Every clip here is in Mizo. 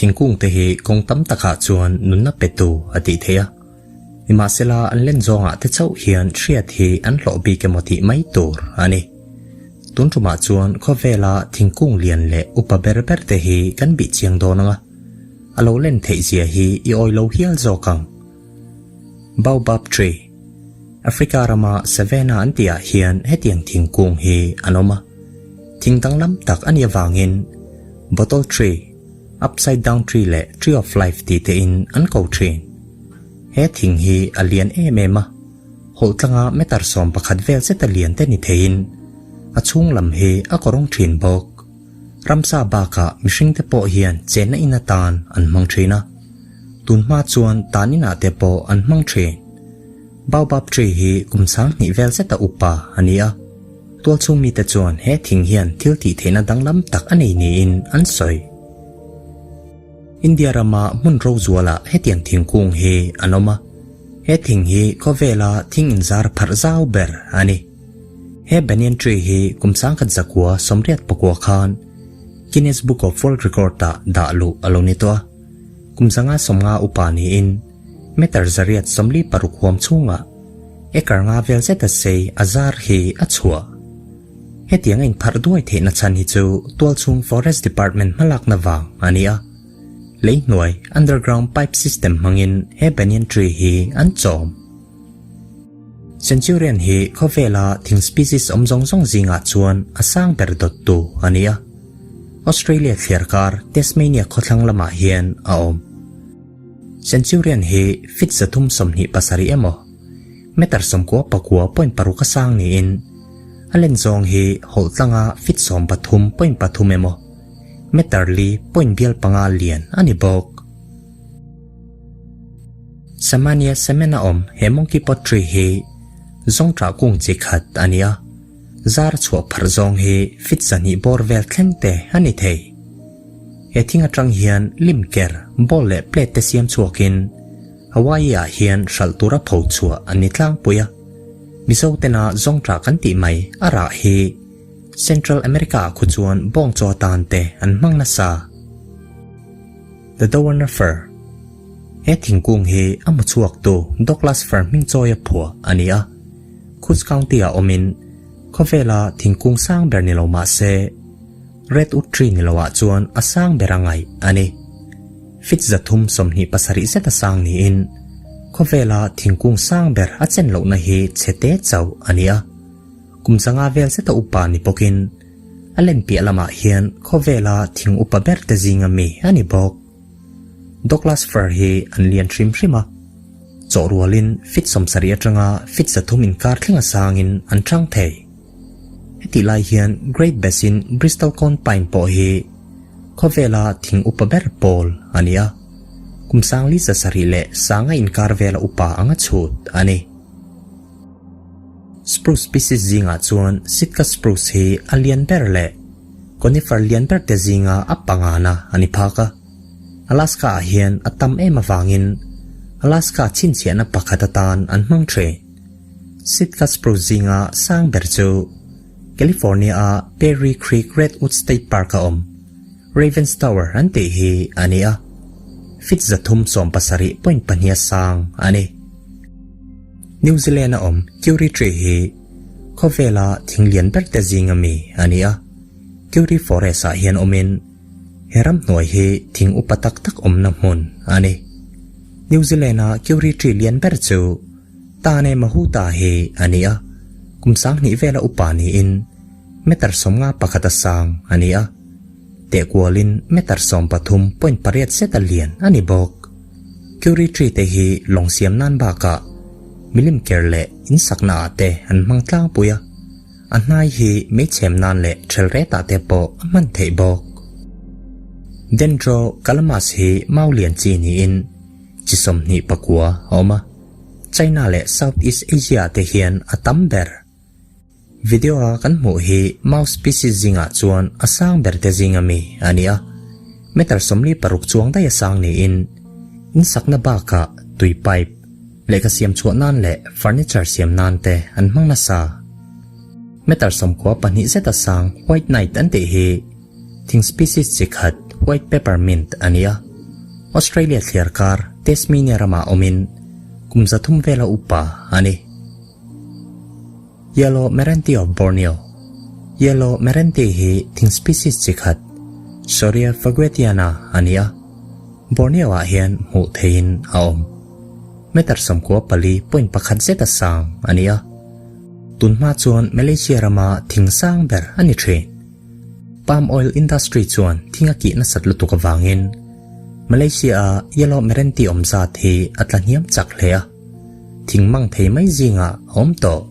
Thingkung te hi kawng tam takah chuan nunna petu a tih theih a. Nimahsela an len zawngah te chauh hian hriat hi an hlawh bik emaw tih mai tur a ni. Tun tumah chuan khawvela thingkung lian leh upa ber ber te hi kan bih chiang dawn ang a, a lo len theih zia hi i awi lo hial zawk ang. Baobab Tree, Africa rama Savannah an tihah hian hetiang thingkung hi an awm a. Thing danglam tak a nih avangin Bottle Tree, Upside Down Tree leh Tree of Life tih tein an ko thin. He thing hi a lian em em a, hawlh tlanga meter 11 vel zeta lian te ni theiin a chhung lam hi a kawrawng thin bawk. Ramsa bakah mihringte pawh hian chenna in atan an hmang thin a, tunhma chuan tan inah te pawh an hmang thin. Baobab tree hi kum 2000 vel zeta upa a ni a, tualchhung mite chuan he thing hian thil tih theihna danglam tak a nei niin an sawi. India rama hmun rozualah hetiang thingkung hi an awm a, he thing hi khawvela thing inzar pharh zau ber a ni. He banyan tree hi kum 1989 khan Guinness Book of World Record-ah dah luh a lo ni tawh a, kum 150 upa niin meter 846 huam chhungah acre nga vel zeta sei a zar hi a chhuah. Hetiang a inpharh duai theihna chhan hi chu tualchhung Forest Department hmalakna vang a ni a, lei hnuai underground pipe system hmangin he banyan tree hi an chawm. Centurion hi khawvela thing species awm zawng zawng zingah chuan a sang ber dawttu a ni a, Australia thliarkar Tasmania khawthlang lamah hian a awm. Centurion hi feet 327 emaw, meter 99.6 a sang niin a len zawng hi hawlh tlanga feet 13.3 emaw, meter li point bial panga lian a ni bawk. Samania Semena awm he monkey pot tree hi zawngṭah kung chi khat a ni a, zar chhuah pharh zawng hi feet 200 bawr vel thleng te a ni thei. He thing atang hian lim ker, bowl leh plate te siam chhuakin Hawaii-ah hian hralh tura pho chhuah an ni tlangpui a. Mizo tena zawngṭah kan tih mai a rah hi Central America-ah khu chuan bawng chaw atan te an hmang nasa. The Dowaner Fir He thingkung hi a hmu chhuaktu Douglas Fir hming chawia phuah a ni a. Coos County-ah awmin khawvela thingkung sang ber ni lo mah se, Redwood tree ni loah chuan a sang ber a ngaih a ni. Feet 327 zeta sang niin khawvela thingkung sang ber a chen lohna hi chhe te chauh a ni a. Kum 500 vel zeta upa ni bawkin a len piah lamah hian khawvela thing upa ber te zinga mi a ni bawk. Douglas fir hi an lian hrim hrim a, chawh rualin feet 70 atanga feet 300 inkar thlenga sangin an chang thei. Hetih lai hian Great Basin Bristol Cone Pine pawh hi khawvela thing upa ber pawl a ni a, kum 4700 leh sanga inkar vela upa anga chhut a ni. Spruce species zingah chuan Sitka spruce hi a lian ber leh conifer lian ber te zinga a pangana a ni phak a. Alaska-ah hian a tam em avangin Alaska chhinchhiahna pakhat atan an hmang thin. Sitka spruce zinga sang ber chu California-a Perry Creek Redwood State Park-a awm Ravens Tower an tih hi a ni a, feet 317.2 a sang a ni. New Zealand-a awm Kauri Tree hi khawvela thing lian ber te zinga mi a ni a, Kauri Forest-ah hian awmin he ramhnuai hi thing upa tak tak awmna hmun a ni. New Zealand-a Kauri Tree lian ber chu Tane Mahuta hi a ni a, kum 2000 vela upa niin meter 51 a sang a ni a, tehkualin meter 13.8 zeta lian a ni bawk. Kauri tree te hi lawng siam nan bakah milim ker leh in sakna ah te an hmang tlangpui a, a hnai hi meichhem nan leh thel retah te pawh a hman theih bawk. Dendrocalamus hi mau lian chi niin chi 29 a awm a, China leh Southeast Asia te hian a tam ber. Video a kan hmuh hi mau species zingah chuan a sang ber te zinga mi a ni a, meter 46 chuang daih a sang niin in sakna bakah tui pipe, lehkha siam chhuah nan leh furniture siam nan te an hmang nasa. Meter 92 zeta sang white knight an tih hi thing species chi khat white peppermint a ni a. Australia thliarkar Tasmania ramah awmin kum 300 vela upa a ni. Yellow Meranti of Borneo Yellow Meranti hi thing species chi khat, Shorea faguetiana a ni a, Borneo-ah hian hmuh theihin a awm. Meter 94.1 zeta sang a ni a, tunhma chuan Malaysia rama thing sang ber a ni thin. Palm oil industry chuan thing a kih nasat lutuk avangin Malaysia-a Yellow Meranti awm zat hi a tla hniam chak hle a, thing mang thei mai zingah a awm tawh.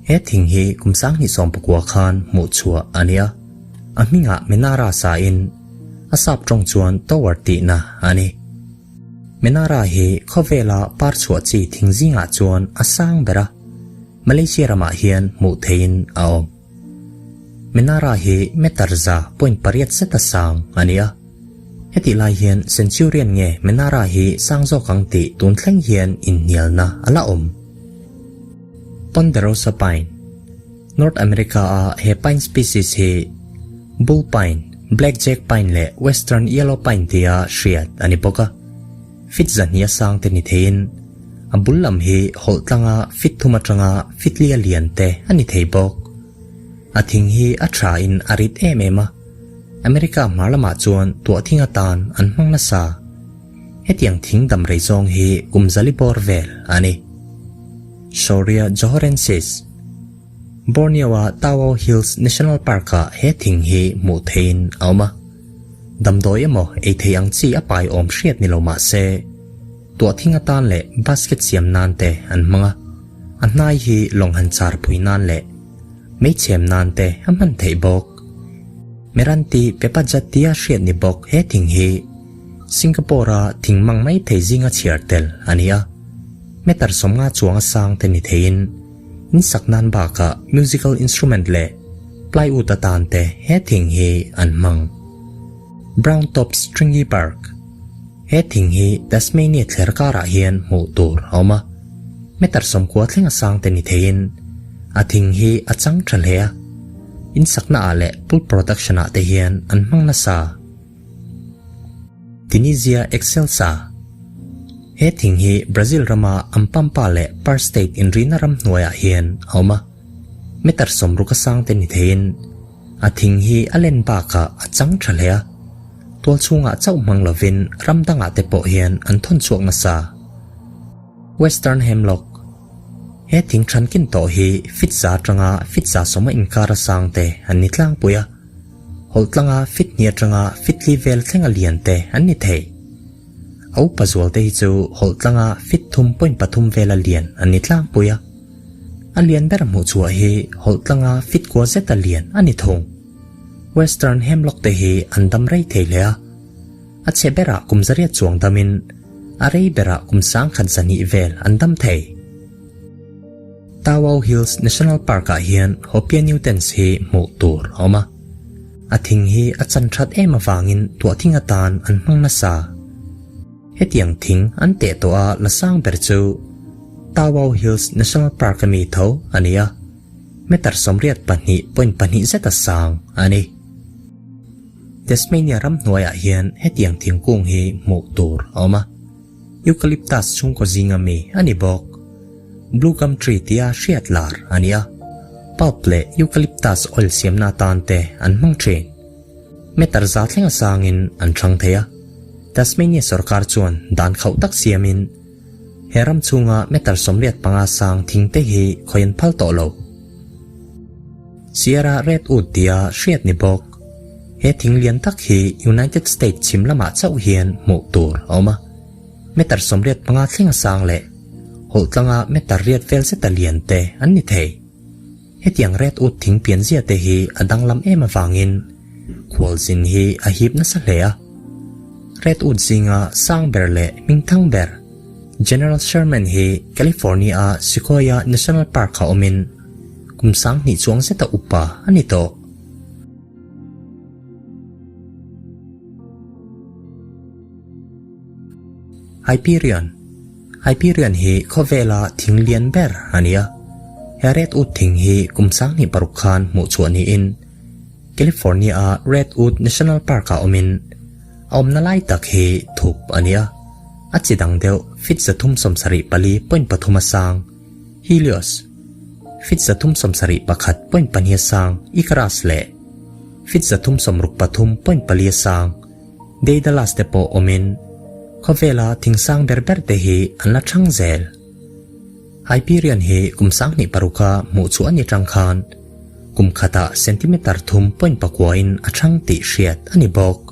He thing hi kum 2019 khan hmuh chhuah a ni a, a hmingah Menara sain a sap tawng chuan tower tihna a ni. Menara hi khawvela par chhuah chi thing zingah chuan a sang ber a, Malaysia ramah hian hmuh theihin a awm. Menara hi meter 100.8 zeta sang a ni a. Hetih lai hian Centurion nge Menara hi sang zawk ang tih tun thleng hian inhnialna a la awm. Ponderosa Pine North America-a he pine species hi Bull Pine, Black Jack Pine leh Western Yellow Pine tia hriat a ni bawk a. Fit 200 a sang te ni theiin a bul lam hi hawlh tlanga fit 3 atanga fit 4 a lian te a ni thei bawk. A thing hi a tha in a rit em em a, America hmar lamah chuan tuah thing atan an hmang nasa. Hetiang thing dam rei zawng hi kum zali bawr vel a ni. Shorea johorensis Borneo-a Tawau Hills National Park-ah he thing hi hmuh theihin a awm a. Damdawi emaw ei thei ang chi a pai awm hriat ni lo mah se, tuah thing atan leh basket siam nan te an hmang a, a hnai hi lawng han char phui nan leh meichhem nan te a hman theih bawk. Meranti Pepajat tia hriat ni bawk he thing hi Singapore-a thing mang mai thei zinga chhiar tel a ni a, meter 50 chuang a sang te ni theiin in sak nan bakah musical instrument leh plywood atan te he thing hi an hmang. Brown Top Stringy Bark He thing hi Tasmania thler karah hian hmuh tur a awm a, meter 90 thleng a sang te ni theiin a thing hi a chang tha hle a, in sakna ah leh pulp production ah te hian an hmang nasa. Tunisia Excelsa He thing hi Brazil rama Ampampa leh Par State inrina ram hnuaiah hian a awm a, meter 60 a sang te ni theiin a thing hi a len bakah a chang tha hle a, tual chhungah chauh hmang lovin ram dangah te pawh hian an thawn chhuak nasa. Western Hemlock He thing thankin tawh hi fit za atanga fit 110 a inkar a sang te an ni tlangpui a, hawlh tlanga fit 2 atanga fit 4 vel thleng a lian te an ni thei. A upa zual te hi chu hawlh tlanga fit 3.3 vela lian an ni tlangpui a. A lian ber hmuh chhuah hi hawlh tlanga fit kua zeta lian a ni thung. Western Hemlock te hi an dam rei thei hle a. A chhe berah kum 800 chuang damin a rei berah kum 1100 vel an dam thei. Tawau Hills National Park-ah hian Hopia nutans hi hmuh tur a awm a. A thing hi a chan that em avangin tuah thing atan an hmang nasa. Hetiang thing an teh tawh a la sang ber chu Tawau Hills National Park a mi tho a ni a, meter 82.2 zeta sang a ni. Tasmania ram hnuaiah hian hetiang thingkung hi hmuh tur a awm a, Eucalyptus chhungkaw zinga mi a ni bawk. Blue gum tree tia hriat lar a ni a, pulp leh eucalyptus oil siamna atan te an hmang thin. Meter za thleng a sangin an thang thei a, Tasmania sorkar chuan dan khauh tak siamin he ram chhunga meter 85 sang thing te hi khawi an phal tawh lo. Sierra Redwood tia hriat ni bawk. He thing lian tak hi United States chhim lamah chauh hian hmuh tur a awm a. Meter 85 thleng a sang leh hawlh tlanga meter 8 vel zeta lian te an ni thei. Hetiang redwood thing pian zia te hi a danglam em avangin khualzin hi a hip nasa hle a. Redwood zinga sang ber leh hmingthang ber General Sherman hi California-a Sequoia National Park-ah awmin kum 2000 chuang zeta upa a ni tawh. Hyperion Hyperion hi khawvela thing lian ber a ni a. He redwood thing hi kum 2006 khan hmuh chhuah niin California-a Redwood National Park-ah awmin. A awmna lai tak hi thup a ni a, a chi dang deuh feet 374 point pathum a sang, Helios, feet 371 point pahnih a sang, Icarus leh feet 363 point pali a sang, Daedalus te pawh awmin khawvela thing sang ber ber te hi an la chang zel. Hyperion hi kum 2006 a hmuh chhuah a ni tang khan kum khatah centimeter thum point pakua in a chang tih hriat a ni bawk.